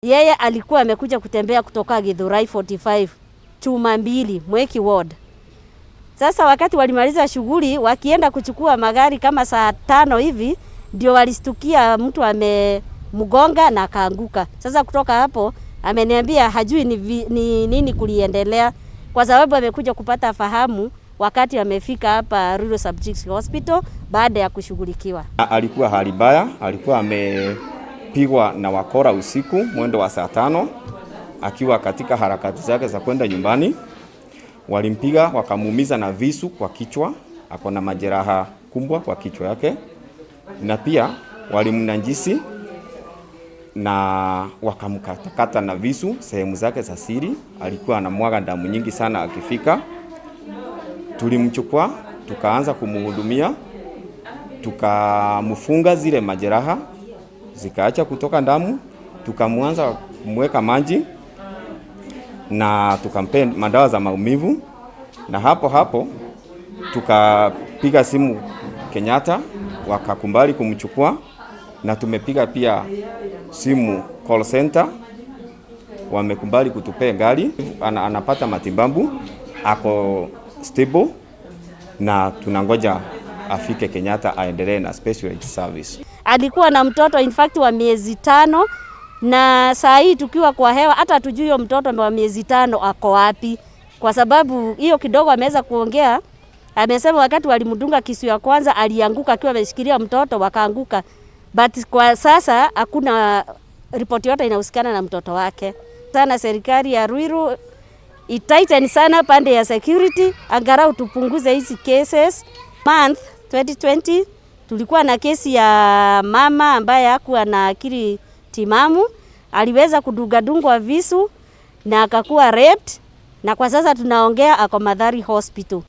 Yeye alikuwa amekuja kutembea kutoka Githurai 45 Chuma 2 Mweki Ward. Sasa wakati walimaliza shughuli, wakienda kuchukua magari kama saa 5 hivi, ndio walistukia mtu amemgonga na akaanguka. Sasa kutoka hapo ameniambia hajui ni nini kuliendelea, kwa sababu amekuja kupata fahamu wakati amefika hapa Ruiru Sub Hospital baada ya kushughulikiwa. Alikuwa hali mbaya, alikuwa amepigwa na wakora usiku mwendo wa saa 5 akiwa katika harakati zake za kwenda nyumbani. Walimpiga wakamuumiza na visu kwa kichwa, ako na majeraha kubwa kwa kichwa yake, na pia walimnajisi na wakamkatakata na visu sehemu zake za siri. Alikuwa anamwaga damu nyingi sana akifika. Tulimchukua tukaanza kumhudumia, tukamfunga zile majeraha zikaacha kutoka damu, tukamwanza kumweka maji na tukampea madawa za maumivu, na hapo hapo tukapiga simu Kenyatta wakakubali kumchukua, na tumepiga pia simu call center wamekubali kutupea gari. Anapata matibabu, ako stable na tunangoja afike Kenyatta aendelee na specialist service. Alikuwa na mtoto in fact wa miezi 5, na saa hii tukiwa kwa hewa hata hatujui huyo mtoto wa miezi 5 ako wapi, kwa sababu hiyo kidogo ameweza kuongea. Amesema wakati walimdunga kisu ya kwanza alianguka akiwa ameshikilia mtoto, wakaanguka, but kwa sasa hakuna ripoti yote inahusikana na mtoto wake. Sana serikali ya Ruiru itighten sana pande ya security, angalau tupunguze hizi cases. Month 2020 tulikuwa na kesi ya mama ambaye hakuwa na akili timamu, aliweza kudungadungwa visu na akakuwa raped, na kwa sasa tunaongea ako Mathari Hospital.